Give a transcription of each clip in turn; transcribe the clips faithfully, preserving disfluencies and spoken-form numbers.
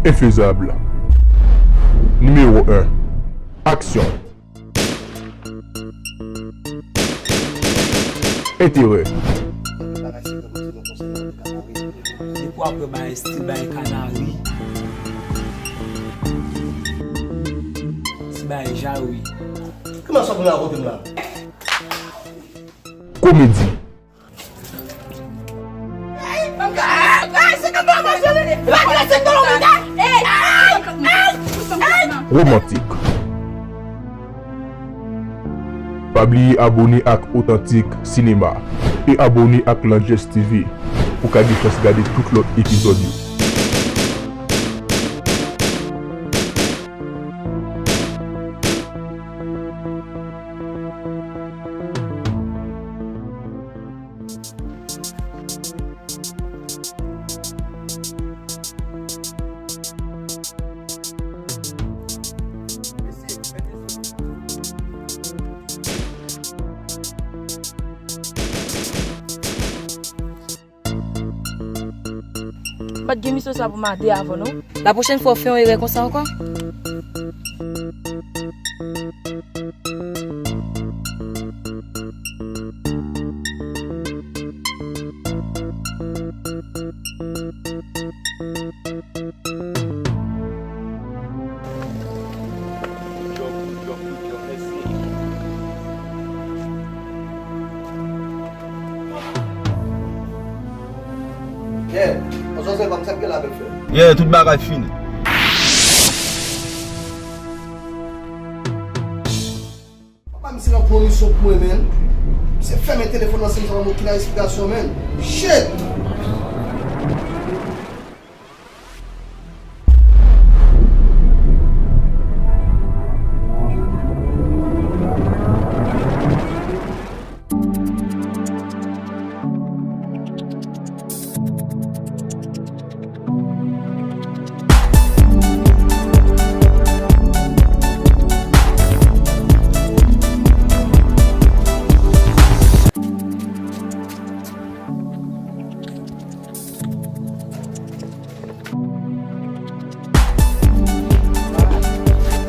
Infezab. Nimewo en. Aksyon. Enterè. Depi w ap wè bagay stil bagay kanari, ti bagay jawi. Kòman sa pou rakonte m la? Komedi. Romantik. Pa bliye abone ak Otantik Sinema e abone ak Landjès T V pou w ka gen chans gade tout lòt epizòd yo. M pa t gen misyon sa pou m ade avè w, non. Lapwochèn fwa, w fè yon erè konsa ankò. Yeah, tout bagay fini. Papa, misye nan pwomisyon pou mwen, men. Misye fèmen telefòn nan, se m sa pa mwen ki nan esplikasyon, men. Shit!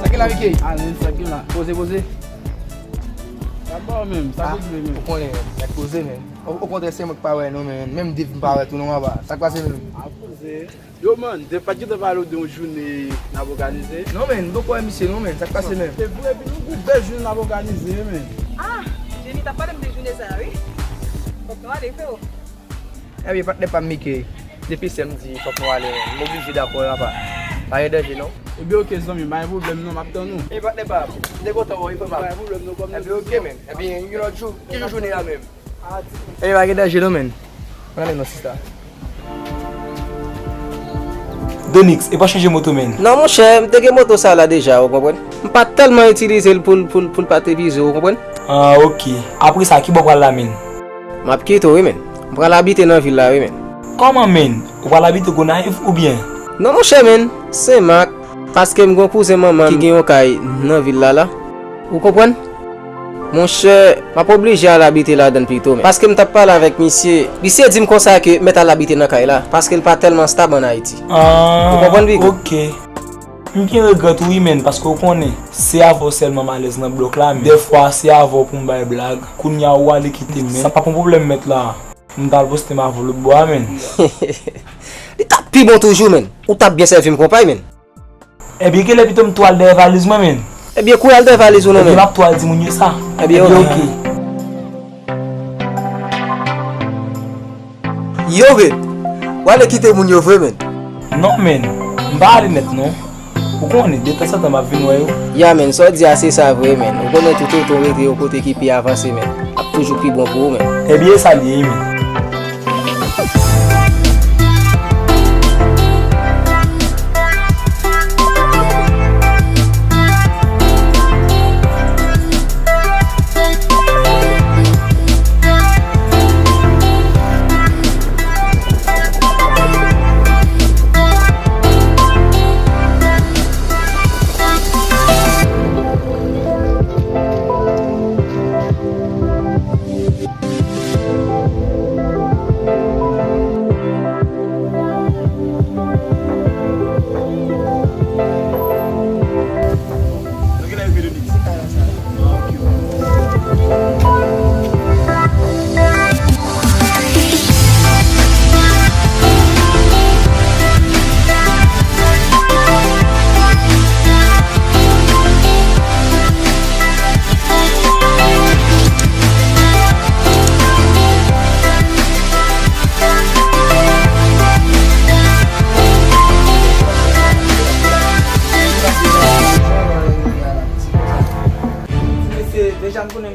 Sa gen la, Mickey? Ah, men, sa gen la. Poze, poze. Sa bon menm, sa poze menm. Ou konnen, men, nèg poze, men. O, okontrè, se mwen k pa wè, non, men. Menm Dave m pa wè tou, non, papa. Sa k pase menm? Ah, poze. Yo, man, Dave pa t gentan pale w de yon jounen n ap òganize? Non, men, m poko wè misye, non, men. Sa k pase menm? Se vre, epi nou gon bèl jounen n ap òganize, men. Ah, Jenny t ap pale m de jounen sa a, wi. Fòk nou ale, freo. Ebyen, patnè pa m Mickey, depi sè m di fòk nou ale, men m oblije dakò, papa. Pa gen danje, non. Ebyen, oke, zanmi, pa gen pwoblèm, non, m ap tann ou. Ebyen, patnè pa m, m te kontan wè w, wi, papa. Pa gen pwoblèm, non, kòm nou di. Ebyen, oke, men. Ebyen, yon lòt jou, ki jou jounen an menm? Ebyen, pa gen danje, non, men. Ann ale, non, sista. Donix, e pa chanje moto, men. Non, monchè, m te gen moto sa la deja, ou konprann? M pa tèlman itilize l pou l, pou l, pou l pa t epize, ou konprann? Ah, oke. Apre sa, ki bò w pral la, men? M ap kite w, wi, men. M pral abite nan vil la, wi, men. Kòman, men? Ou pral abite Gonayiv, oubyen? Non, monchè, men. Senmak. Paske m gon kouzen manman m ki gen yon kay nan vil la, la. Ou konprann? Monchè, m ap oblije al abite ladann pito, men. Paske m t ap pale avèk misye. Misye di m konsa ke mèt al abite nan kay la. Paske l pa tèlman stab ann Ayiti. Ah, ou konprann, Big? Oke. M byen regrèt wi, men, paske w konnen, se avè w sèlman m alèz nan blòk la, men. Dèfwa, se avè w pou m bay blag. Kounye a, ou ale kite m, men. Sa p ap yon pwoblèm, mèt la. M t al poste m avè w lòt bò a, men. Li t ap pi bon toujou, men. Ou t ap byen sèvi m konpay, men. Ebyen, genlè pito m tou al dèyè valiz mwen, men. Ebyen, kouri al dèyè valiz ou non, men. Ebyen, m ap tou al di moun yo sa. Ebyen, oke. Yo, men. W ale kite moun yo vre, men. Non, men. M pa ale nèt, non. Ou konnen, detanzantan m ap vin wè yo. Ya, men, sa w di a se sa vre, men. Ou konnen tout otan w rete yon kote ki pi avanse, men. Ap toujou pi bon pou ou, men. Ebyen, e sa l ye, men.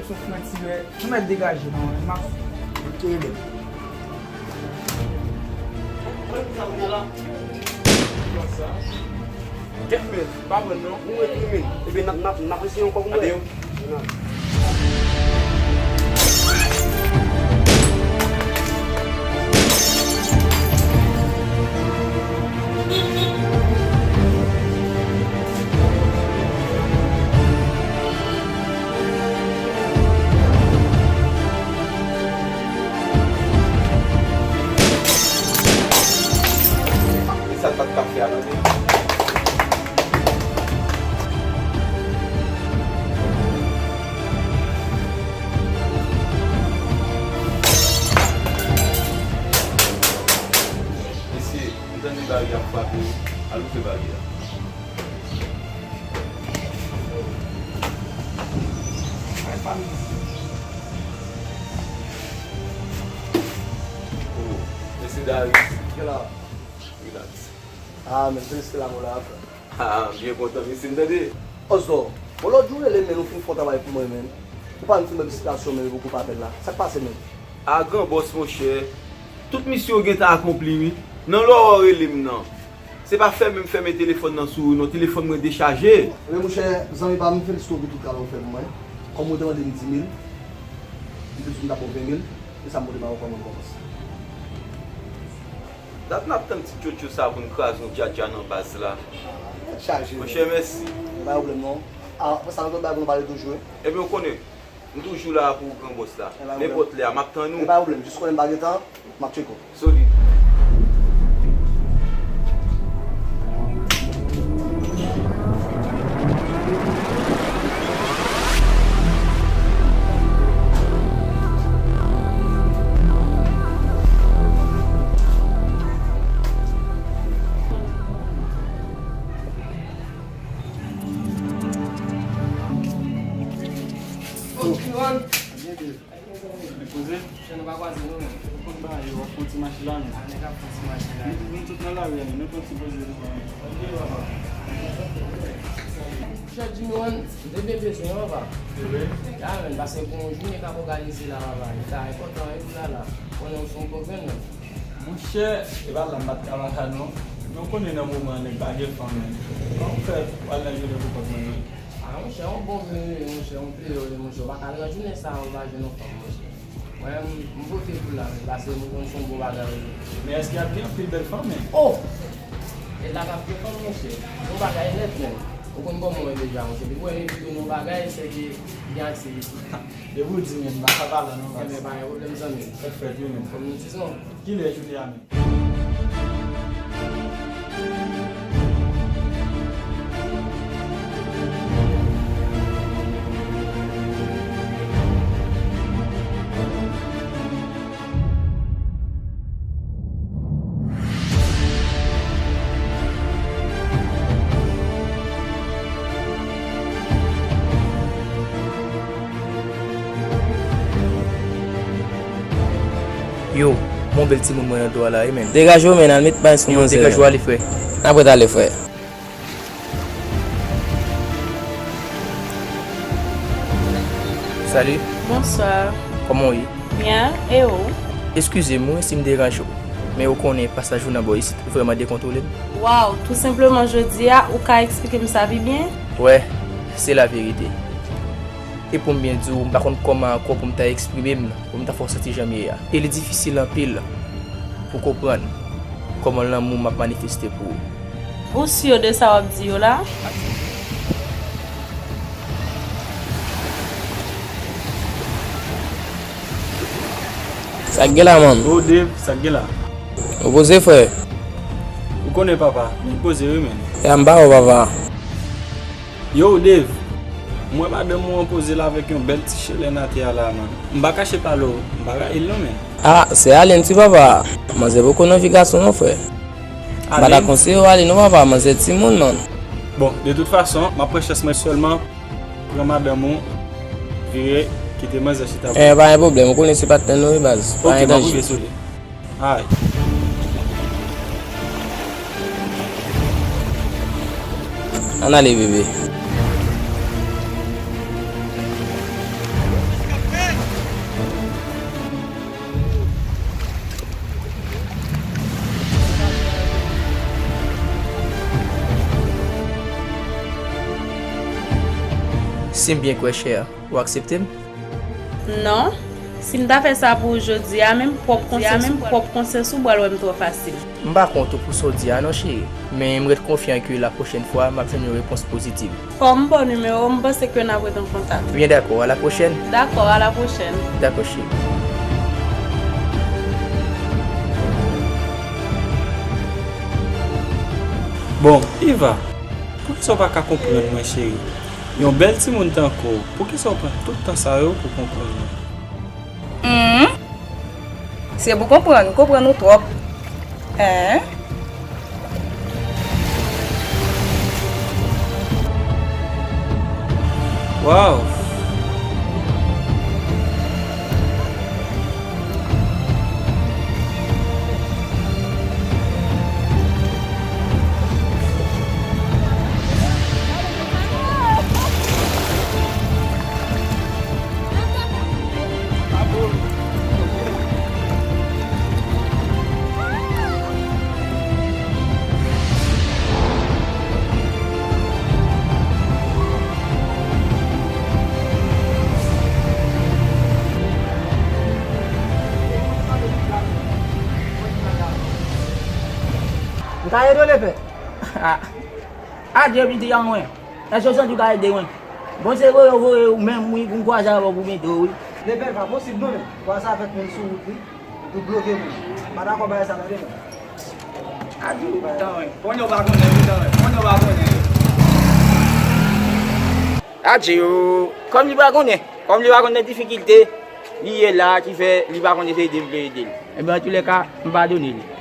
Sof nan ti lè, nou mèt degaje non, m ap. Ok, men. Kèt men, pa pran non. Nou ret wi men. Ebyen n ap, n ap, n ap eseye ankò pou mwen. Ade yo. E sa l pa t ka fè a, tande. Mesye, m tande baryè ap frape, al ouvè baryè a. Oh, mesye Darius. Relax. Ah, men se lamour la, frè. Ah, m byen kontan, mesye, m tande. Osdor, bon, lòt jou rele, men nou fin fè yon travay pou mwen, men. Ou pa m fin ban eksplikasyon, men, pou koup apèl la. Sa k pase, men? Ah, gran bòs, monchè. Tout misyon yo gentan akonpli, wi. Nan lè w rele m nan. Se pa fèmen m fèmen telefòn nan sou ou non, telefòn mwen dechaje. Ebyen monchè, zanmi pa m, m felisite w pou tout travay ou fè pou mwen. Kòm ou te mande m di mil, m te di w m t ap ba w ven mil, e sa m pote ba ou kòm rekonpans. Dat n ap tann ti tchotcho sa pou n kraze yon djadja nan baz la. Tèt chaje. Monchè, mèsi. Pa gen pwoblèm non. A, apre sa, nou lòt bagay pou nou pale toujou, wi. Ebyen, ou konnen. M toujou la pou ou, gran bòs la. Nenpòt lè a, m ap tann ou. E pa pwoblèm, jis konnen m pa gen tan, m ap tcheke w. Solid. Poze. Chè, nou pa kwaze nou menm. Ou konn bagay yo, w ap fon ti mache la menm. A, nèg ap fon ti mache la. Nou, nou tout nan lari a menm, nou fon ti poze nou menm. Chè Jimmy One, m te byen bezwen w, papa. Se vre? Ya, menm, paske pou yon jounen k ap òganize la, papa, li ta enpòtan, wi, pou la la. Konnen w se yon gwo grenn nèg. Monchè, e pa la m pa t ka pa la non. Men w konnen nan moman an nèg pa gen fanm menm. Kòman w fè w al nan jounen pou kont mwen menm? A, monchè, yon bon vre, monchè, yon pleyè, monchè, w pa ka al nan jounen sa a, ou pa jwenn yon fanm, monchè. Mwen, m, m vote pou l la, men, paske m konn se yon bon bagay, wi. Men èske ap gen anpil bèl fanm, men? Oh! E la k ap gen fanm, monchè. Yon bagay nèt, menm. Ou konn kòman w ye deja, monchè. Depi w wè m envite w nan yon bagay, se ke gen aktivite. Depi w di, men, m pa ka pa la, non, baz. Ebyen, pa gen pwoblèm, zanmi. Fèt fèt, wi, men. Kòm nou di, non. Kilè jounen an menm? Yo, mon bèl timoun mwen nan do a la, wi, menn. Degaje w, menn, al met bagay sou manzè. Yo, degaje w ale, frè. N ap ret ale, frè. Salut. Bonsoir. Kòman w ye? Byen, e ou? Eskize m, wi, si m deranje w, men ou konnen pasaj ou nan bò isit vrèman dekontwole m. Waw, tou senpleman jodi a, ou ka eksplike m sa pi byen? Wè, se laverite. E pou m byen di w, m pa konn kòman ankò pou m ta eksprime m, pou m ta fè w santi jan m ye a. E li difisil anpil pou w konprann kòman lanmou m ap manifeste pou ou. Ou si de sa w ap di yo la? Sa k gen la, manm? Oh, Dave, sa k gen la? Ou poze, frè? Ou konnen, papa, m poze wi, menn. Ya, m pa wè w, papa. Yo, Dave, m wè madanm ou an poze la avèk yon bèl ti chelèn atè a la, man. M pa kache pale w, m pa rayi l non, menn. Ah, se Aline wi, papa. Manzè poko nan vi gason non, frè. M pa ta konseye w ale non, papa, manzè timoun, man. Bon, de tout fason, m ap pran chans mwen sèlman, pran madanm ou, vire, kite manzè chita pou ou. Eh, pa gen pwoblèm, ou konnen se patnè nou wi, baz. Pa gen danje. Ok, m ap rive sou li. Ann ale, bebe. Si m byen kwè, chè, ou aksepte m? Non. Si m ta fè sa pou ou jodi a, menm pwòp konsyans ou pral wè m twò fasil. M pa kont ou pou sa w di a non, cheri. Men m ret konfyan ke lapwochèn fwa, m ap jwenn yon repons pozitiv. Fò m ba w nimewo w, m panse ke n ap ret an kontak. Byen dakò, a la pwochèn. Dakò, a la pwochèn. Dakò, cheri. Bon, Iva, poukisa w pa ka konprann mwen, cheri? Yon bèl timoun tankou w, poukisa w pran tout tan sa yo pou konprann mwen? Hmm. Se pou konprann, konprann ou twòp. Hein? Wow! M ka ede w, Lepè? Adye, piti an mwen. Èske w santi w ka ede mwen? Bon, se voye w voye ou menm, wi, pou m kwaze avè w pou m ede w, wi. Lepè, pa posib non, men. Kwaze avèk moun sou wout, wi. Ou bloke moun. M pa dakò bagay sa, tande, men. Adye, piti an mwen. Kounye a w pa konnen, piti an mwen. Kounye a w pa konnen. Adye, kòm li pa konnen. Kòm li pa konnen difikilte li ye la, ki fè li pa konnen se ede m vle ede l. Ebyen, antoulèka, m padone li.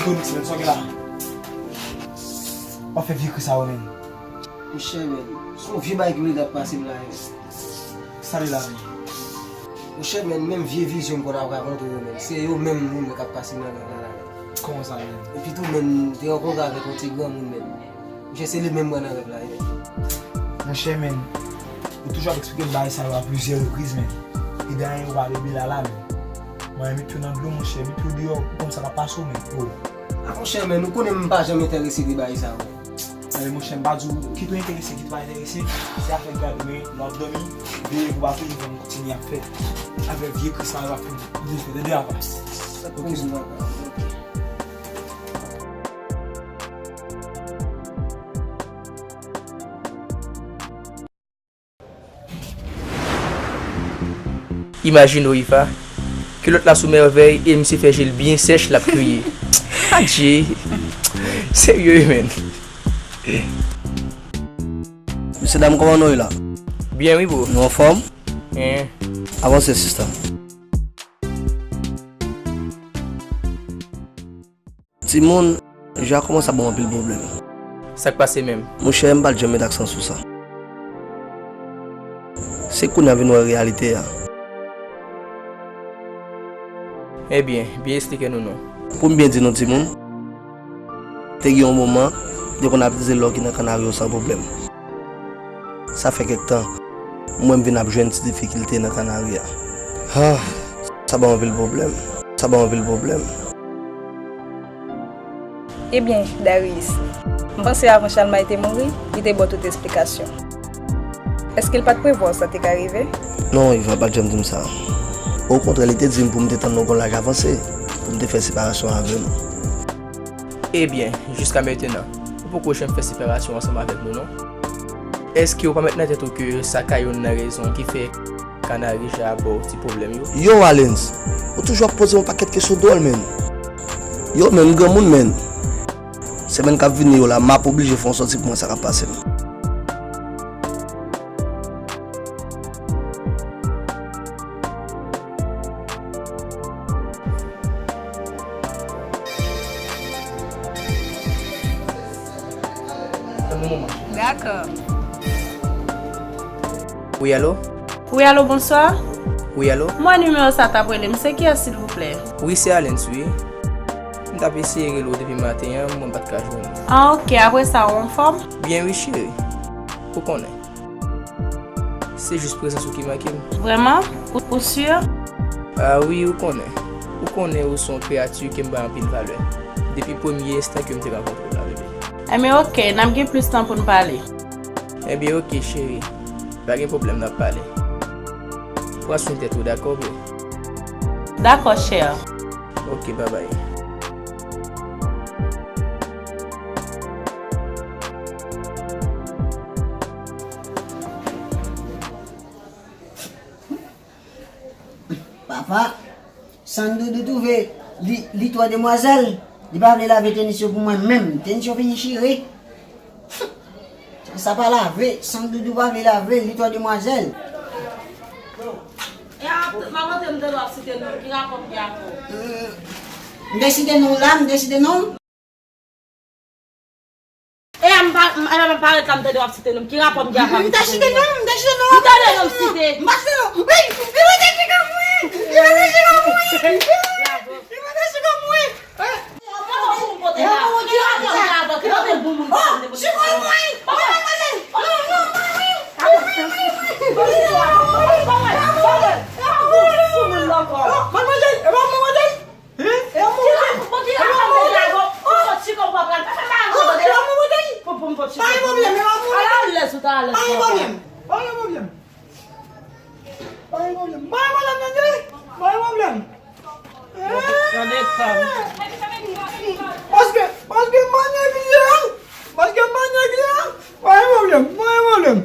Tony, se menm sa w gen la. W ap fè vye kri sa yo menm. Monchè, men, se yon vye bagay ki genlè t ap pase m la, yo. Sa li la menm? Monchè, men, menm vye vizyon m konn ap rakonte w yo, men, se yo menm moun k ap pase nan rèv la, la, men. Kòman sa, men? Epi tou, men, m te rankontre avèk yon ti granmoun, men. Monchè, se li menm mwen nan rèv la, men. Monchè, men, ou toujou ap eksplike m bagay sa yo a plizyè repriz, men. E dènye ou pale de la, la, men. Mwen, met yo nan dlo, monchè, met yo deyò, ou konn sa k ap pase w, men. Oh. A, monchè, men, ou konnen m pa janm enterese de bagay sa yo. Tande, monchè, m pa di w kit ou enterese, kit ou pa enterese, se afè gad ou, men lè w ap dòmi, veye pou w pa touye fè m kontinye ap fè afè vye kri sa yo ap fè m vye fè, tande apa. Sa k poze m apa. Imajine w, Iva, kilòt la sou mèvèy e misye fè je l byen sèch, l ap kriye. Adje! Serye wi, menn. Mesye dam, kòman nou ye la? Byen wi, bro. Nou anfòm? Hein. Avanse, sista. Timoun, je a kòmanse ap ban m anpil pwoblèm. Sa k pase menm? Monchè, m pa t janm met aksan sou sa. Se kounye a m vin wè reyalite a. Ebyen, byen esplike nou non. Pou m byen di nou, timoun, te gen yon moman, m te konn ap itilize lò ki nan kannari yo san pwoblèm. Sa fè kèk tan, mwen m vin ap jwenn ti difikilte nan kannari a. Ah, sa ban m anpil pwoblèm. Sa ban m anpil pwoblèm. Ebyen, Darius, m panse avan Chalmay te mouri, li te ba w tout esplikasyon. Èske l pa t prevwa sa te ka rive? Non, Iva pa t janm di m sa. Okontrè, li te di m pou m te tann nou gon laj avanse, pou m te fè separasyon avè nou. Ebyen, jiska mentenan, ou poko janm fè separasyon ansanm avèk nou, non? Èske ou pa met nan tèt ou ke sa ka youn nan rezon ki fè kannari je a ba w ti pwoblèm yo? Yo, Alens, ou toujou ap poze m yon pakèt kesyon dwòl, menn. Yo, menn, m granmoun, menn. Semèn k ap vini yo la, m ap oblije fè yon sòti pou m wè sa k ap pase m. Dakò. Wi, alo? Wi, alo, bonswa. Wi, alo? M wè nimewo sa t ap rele m. Se kiyès, silvouplè? Wi, se Alens, wi. M t ap eseye rele w depi maten an, mwen pa t ka jwenn ou. Ah, ok. Apre sa, ou anfòm? Byen, wi, cheri. Ou konnen. Se jis prezans ou ki manke m. Vrèman? Ou, ou si? Ah wi, ou konnen. Ou konnen ou se yon kreyati ke m bay anpil valè. Depi premye enstan ke m te rankontre w la, bebe. Enben, oke, n ap gen plis tan pou n pale. Enben, oke, cheri. Pa gen pwoblèm, n ap pale. Pran swen tèt ou, dakò, bebe? Dakò, chè. Oke, babay. Papa, Sandoudou twouve li, li twò demwazèl. Li pa vle lave tenis yo pou mwen menm. Tenis yo fini chire. Sa pa lave, Sandoudou pa vle lave, li twò demwazèl. E a, m ap antre, m tande w ap site non m, ki rapò m gen avè w? M te site non w la, m te site non w. E a, m pa, m, e a, m pa ret la, m tande w ap site non m, ki rapò m gen avè w? M te site non w, m te site non w. M tande non m site. M pa site non w. Wi, li mete chika pou mwen. Li mete chika pou mwen. Li mete chika pou mwen. Pa gen pwoblèm, pa gen pwoblèm. Pa gen pwoblèm. Pa gen pwoblèm. Tande sa. Paske, paske manyè li a, paske manyè li a, pa gen pwoblèm, pa gen pwoblèm.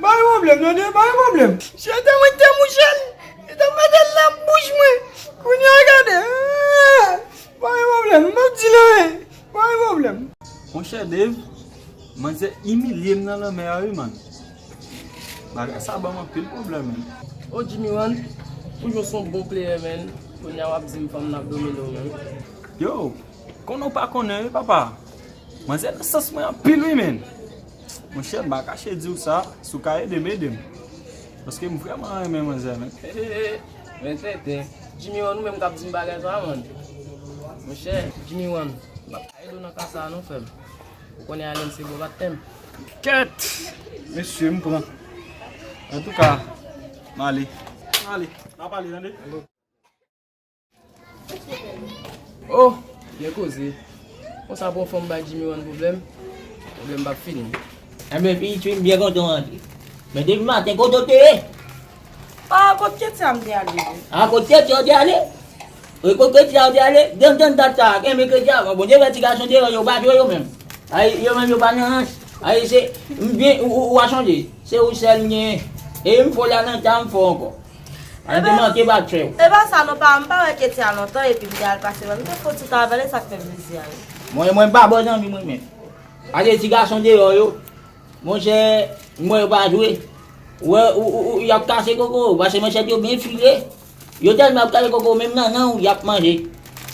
Pa gen pwoblèm, tande, pa gen pwoblèm. Se te mwen te mouche l, se te mete l nan bouch mwen. Kounye a gade. Ah, pa gen pwoblèm, m ap di l anyen. Pa gen pwoblèm. Monchè Dave, manzè imilye m nan lanmè a wi, man. Bagay sa ban m anpil pwoblèm, man. Oh, Jimmy One, ou jwe s on bon player, man. Kounye a w ap di m fanm nan ap domine w, man. Yo, konnen w pa konnen wi, papa. Manzè nan sans mwen anpil wi, man. Monchè, m pa kache di w sa, si w ka ede m, ede m. Paske m vrèman renmen manzè, man. Men tenten, Jimmy One, ou menm k ap di m bagay sa, man. Monchè, Jimmy One, m ap ede w nan ka sa a non, frè m. Ou konnen Allen se bon batèm. Kèt! Mesye, m pran. Antouka, m ale. M ale. N a pale, tande? Oh, byen koze. Konsa pou yon fanm bay Jimmy One pwoblèm, pwoblèm p ap fini. Enben, pitit fi, m byen kontan w antre. Men depi maten, kote w te ye? Ah, kot Ketya m te ale, wi. Ah, kot Ketya w te ale? Wi, kot Ketya w te ale? Depi m tann dat sa, kenbe Ketya, bon, Bondye fè ti gason deyò yo pa jwe yo menm. Ay, yo menm yo pa nan rans. Ay, se, m byen, ou, ou, ou pa sonje. Se ou sèl m genyen. E m fò la nan ta, m fò ankò. An te manke bat fè w. E pa sa non, pa, m pa wè Ketya lontan, epi m te al pase wè l. M te fè yon ti tan avè l, e sa k fè m vizye a wi. Mwen, mwen m pa bon zanmi mwen menm. Gade ti gason deyò yo. Monchè, m wè yo pa jwe. Ou wè, ou, ou, ou, y ap kase koko, paske manchèt yo byen file. Yo tèlman ap kase koko, menm nannan w, y ap manje.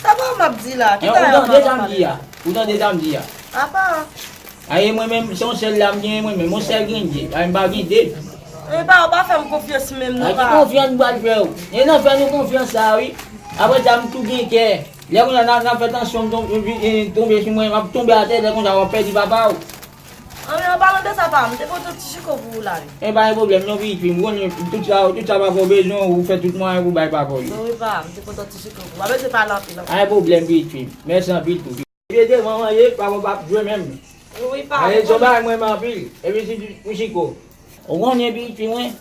Sa pa w m ap di la? Ki bagay w ap pale la? Ou tande sa m di a? Apa? Aye, mwen menm, se yon sèl la m genyen, mwen menm, yon sèl gen de. Aye, m pa gen de. E pa, w pa fè m konfyans menm non, pa. A ki konfyans m pral fè w? E nan fè nou konfyans sa, wi. Apre sa, m tou gen kè. Lè konsa, n a, n a fè tansyon m tonbe, eh, tonbe sou mwen, m ap tonbe atè, lè konsa, w ap pèdi papa w. Anben, an palan de sa, pa, m te pote yon ti chiko pou ou la, wi. E pa gen pwoblèm, non, pitit fi, m konnen tout sa, tout sa papa w bezwen, ou fè tout mwayen pou bay papa w yo. Wi, pa, m te pote yon ti chiko pou ou. Pa bezwen pale anpil, non. Pa gen pwoblèm, pitit fi. Mèsi anpil tou. Epi devan manje, papa w p ap jwe menm. Wi, pa. Ale, se yon bagay mwen renmen anpil. Epi si pou chiko. Ou konnen pitit fi mwen.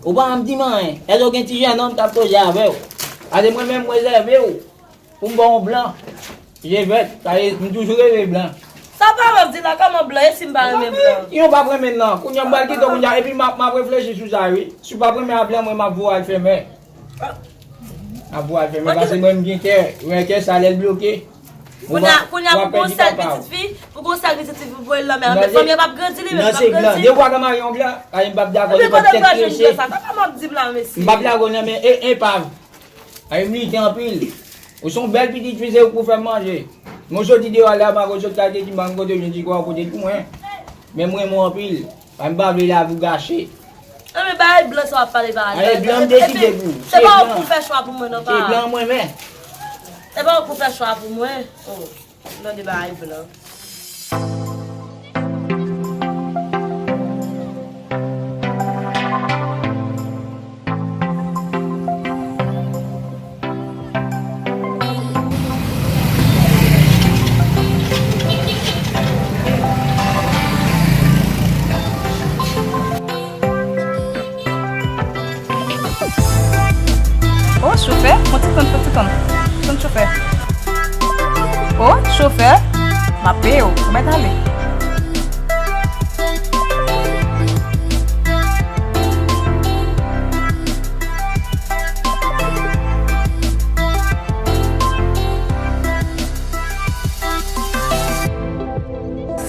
Ou pa janm di m anyen. Èske w gen ti jennonm k ap koze avè w? Gade mwen menm m rezève w pou m ba w yon blan. Je vèt, sa vle di m toujou reve blan. Sa pa w ap di la, kòman blan, e si m pa renmen blan? Yo p ap renmen l non. Kounye a m pral kite w kounye a, epi m ap, m ap reflechi sou sa wi. Si w p ap renmen a blan, mwen m ap voye w al fèmen. M ap voye w al fèmen paske mwen m gen kè, mwen kè sa lè l bloke. Kounye a, kounye a pou gon sèl pitit fi, pou gon sèl pitit fi pou voye l lanmè, lanmè fanmi an p ap grandi li menm, p ap grandi. Depi w pa ka mare yon blan, ayi m p ap dakò, li p ap tèt kese. Sa pa m ap di m la, mesye. M p ap lage w nan men e, epav. Ayi m lite anpil. Ou se yon bèl pitit fi, se ou k pou fè m manje. Mwen soti deyò la, m a sot kalite ti mango, te vin di kwa kote pou mwen. Men mwen renmen w anpil. Ay, m pa vle lavi w gache. Anben, bagay blan sa w ap pale pa. Ay, blan m deside pou ou. Se pa ou pou fè chwa pou mwen, non, pa. Se blan mwen, men. Se pa ou pou fè chwa pou mwen. Oh, non, de bagay blan. Fon ti tann, fon ti tann. Tann chofè. O, chofè, m ap peye w. Ou mèt ale.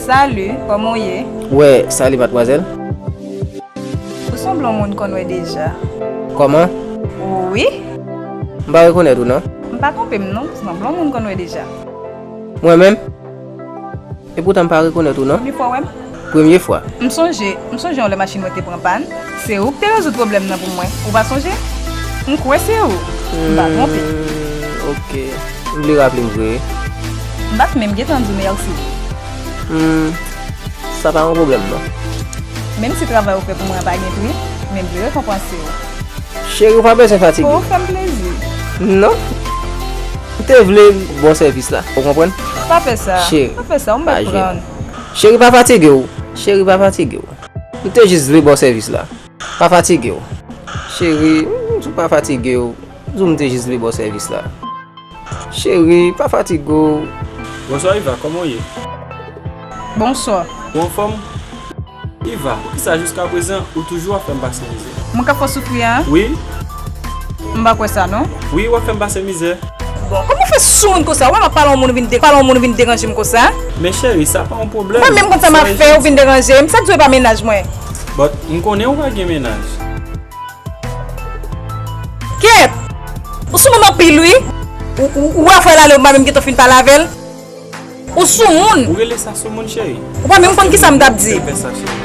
Salut, kòman w ye? Wè, salut, mademoiselle. Ou sanble yon moun m konn wè deja. Kòman? Wi. M pa rekonèt ou, non. M pa twonpe m, non. Ou sanble yon moun m konn wè deja. Mwen menm? Epoutan m pa rekonèt ou, non. Premye fwa w wè m? Premye fwa. M sonje, m sonje yon lè machin mwen te pran pàn. Se ou k te rezoud pwoblèm nan pou mwen. Ou pa sonje? M kwè se ou. M pa twonpe. Hmm, ok. M vle raple m vre. M pa t menm gentan di w mèsi. Hmm. Sa pa yon pwoblèm, non. Menm si travay ou fè pou mwen an pa gen pri, men m vle rekonpanse w. Cheri, ou pa bezwen fatige. O, fè m plezi. Non. M te vle ba w sèvis la. Ou konprann? Pa fè sa. Cheri. Pa fè sa, ou mèt pran. Cheri, pa fatige w. Cheri, pa fatige w. M te jis vle ba w sèvis la. Pa fatige w. Cheri, m di w pa fatige w. M di w m te jis vle ba w sèvis la. Cheri, pa fatige w. Bonswa, Iva, kòman w ye? Bonswa. Ou anfòm? Iva, poukisa jiskaprezan ou toujou ap fè m pase mizè? Mwen k ap fè w soufri a? Wi. M pa kwè sa, non. Wi, w ap fè m pase mizè. Bon, kòman w fè sou moun konsa? Ou wè m ap pale yon moun, ou vin de-, pale yon moun, ou vin deranje m konsa? Men cheri, sa pa yon pwoblèm. Mwen menm konn sa m ap fè, ou vin deranje m. Sa k di w e pa mennaj mwen? But, m konnen ou pa gen mennaj. Kèt! Ou sou moun anpil, wi. Ou, ou, ou wè frè l ale, ou pa menm gentan fin pale avè l. Ou sou moun. Ou rele sa sou moun, cheri? Ou pa menm konn kisa m t ap di. Fè sa, cheri.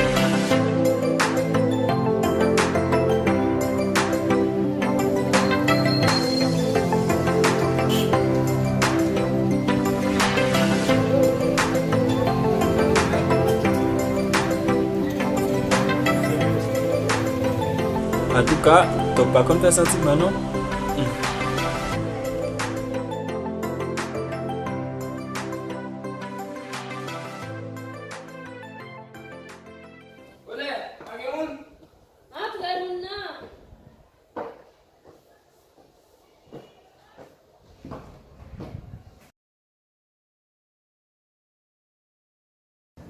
Antouka, Top pa konn fè santiman, non. Hmm. Antre, moun nan!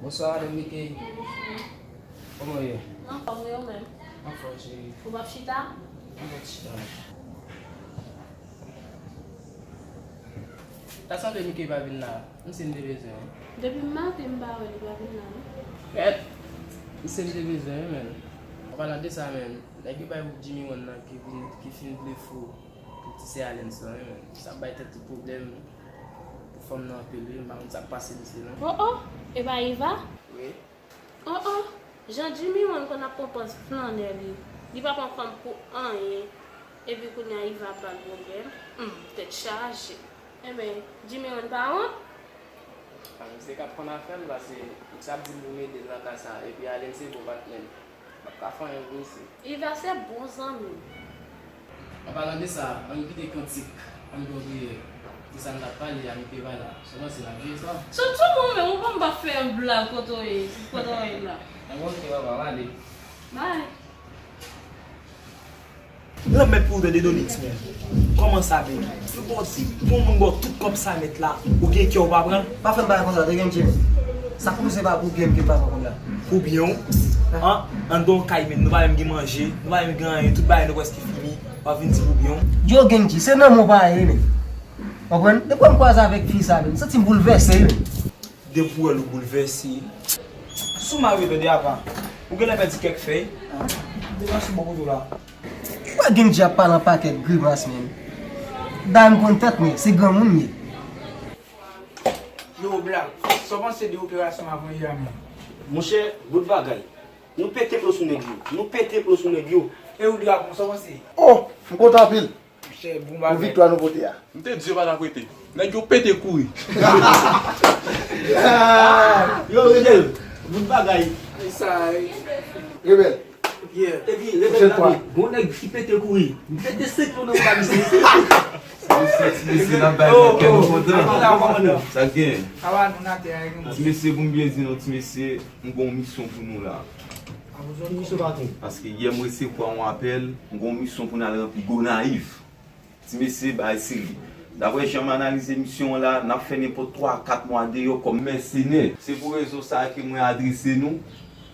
Bonswa, madanm Mickey. Kòman w ye? M anfòm, e ou menm? Anfòm, cheri. Ou p ap chita? M p ap chita. Ta sanble Mickey pa vin la. M si m te bezwen w. Depi maten m pa wè li pa vin la, non. Kèt! M si m te bezwen w, wi, menn. An palan de sa, menn, nèg yo bay Jimmy One nan ki vin, ki fin blofè w pou ti sè Alens lan, wi, menn. Sa bay tèt li pwoblèm pou fanm nan anpil, wi. M pa konn sa k pase misye, non. Oh, oh! E pa Iva? Wi. Oh, oh! Jan Jimmy One konn ap pran pòz flannè li. Li pa pran fanm pou anyen. Epi kounye a Iva ap ba l pwoblèm. Hmm, tèt chaje. Enben, Jimmy One pa wont? A, misye k ap konn afè l, paske misye ap di m pou m ede l nan ka sa, epi Allen se bon patnè m. M ap ka fè anyen pou misye. Iva se bon zanmi m. An palan de sa, ann kite kantik, ann pran priyè. Se sa n t ap pale a, nou te pa la. Sèlman se n ap jere sa. Sot sou mwen menm, ou konn m p ap fè yon blag kote w ye, kote w ye la. Enben, ok, papa, m ale. Bye. Lanmèd pou ou tande Donix, men. Kòman sa, baby? Yo ba w ti bon moun, ba w tout kòb sa nèt la. Ou gen kè ou pa pran? Pa fè m bagay konsa, te gen Jimmy. Sa pou se pa pou gen ke pa pran konn la. Pou byen w? An, anndan w kay, men nou pa menm gen manje, nou pa menm gen anyen, tout bagay nou prèske fini. W ap vin di pou byen w? Yo, Genji, se nan men w pa ye, men. Konprann? Depi m kwaze avèk fi sa, men, m santi m boulvèse, men. Depi w wè l ou boulvèse. Sou mari w tande apa. Ou genlè pèdi kèk fèy. Depi w sou bò kote w la. Wè Genji ap pale an pakèt grimas, men. Dayè m konn tèt mwen, se granmoun m ye. Yo, Black, sa w panse de operasyon avanyè a, men? Monchè, bout bagay. Nou pete plo sou nèg yo. Nou pete plo sou nèg yo. E ou, Dragon, sa w panse? Oh, m kontan anpil. Monchè, bon bagay. Pou viktwa nou pote a. M te di yo pa t ap rete. Nèg yo pete kouri. Yo, Rebèl, bout bagay. Ay, sa, ay. Rebèl. Yeah. Epi, Rebèl la, gon nèg ki pete kouri. M pete senk plo nan bouda misye. Mesye, ti mesye, n ap bay kè nou kontan. Sa k gen? Ti mesye, pou m byen di nou, ti mesye, m gon misyon pou nou la. Ki misyon, patwon? Paske yè m resevwa yon apèl, m gon misyon pou n al ranpli Gonayiv. Ti mesye, bagay serye. Daprè jan m analize misyon an la, n ap fè nenpòt twa a kat mwa deyò kòm mèsenè. Se pou rezon sa a ke mwen adrese nou,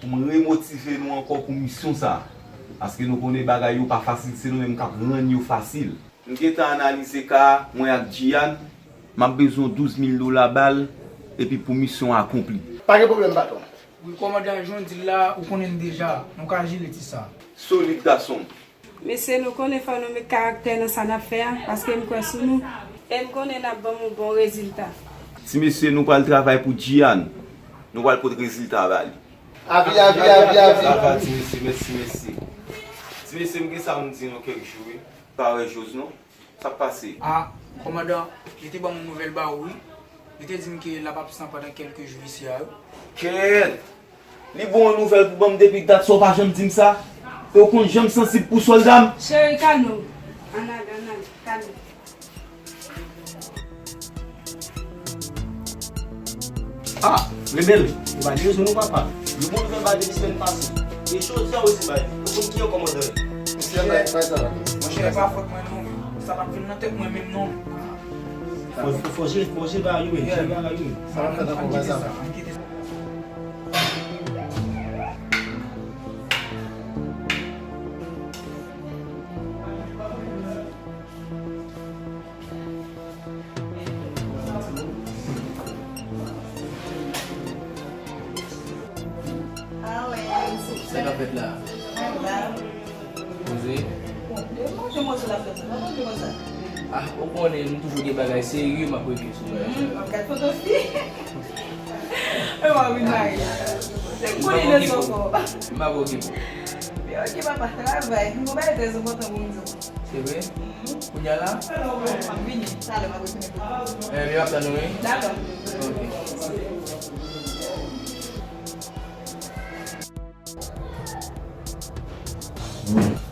pou m remotive nou ankò pou misyon sa a. Paske nou konnen bagay yo pa fasil, se nou menm k ap rann yo fasil. M gentan analize ka a, mwen ak Djian, m ap bezwen douz mil dola ba l, epi pou misyon an akonpli. Pa gen pwoblèm, patwon. Wi, kòmandan, jan w di l la, ou konnen n deja, nou ka jere ti sa. Solid, gason m. Mesye, nou konnen fò nou met karaktè nan sa n ap fè a, paske m kwè sou nou. E m konnen n ap ban m yon bon rezilta. Ti mesye, nou pral travay pou Djian. Nou pral pote rezilta ba li. Avi, avi, avi, avi. Sa va, ti mesye, mèsi, mèsi. Ti mesye, m gen sa pou m di nou kèk jou, wi. Pa wè Jòz, non? Sa k pase? A, kòmandan, li te ban m yon nouvèl ba ou, wi. Li te di m ke l ap absan pandan kèlke jou isi a, wi. Kèt! Li bon yon nouvèl pou ban m depi dat sa w pa janm di m sa? E w konn jan m sansib pou sòlda m? Cheri, kalme w. Ann ale, ann ale, kalme. Ah, Rebel, ou pa gen rezon non, papa. Li bon nouvèl ba depi semèn pase. E jodi a ou di bay. Ou konn ki an kòmandan? Monchè, bay, bay sa la. Monchè, e pa fòt mwen non. Sa pa t vin nan tèt mwen menm non. Fò, fò, fò jere, fò jere bagay yo, men. Jere bagay yo, men. Sa pa fèt ankò, bay sa. Ann kite sa. Sa k ap fèt la? Poze. Ah, ou konnen, nou toujou gen bagay serye, m ap regle sou bagay sa. E w ap vin mare. M pa okipe. Ok, papa, travay. M gon bagay trè enpòtan pou m di w. Se vre? Kounye a la? M ap vini. Talè, m ap retounen pou ou. Eh, m ap tann ou, wi. Dakò. Ok.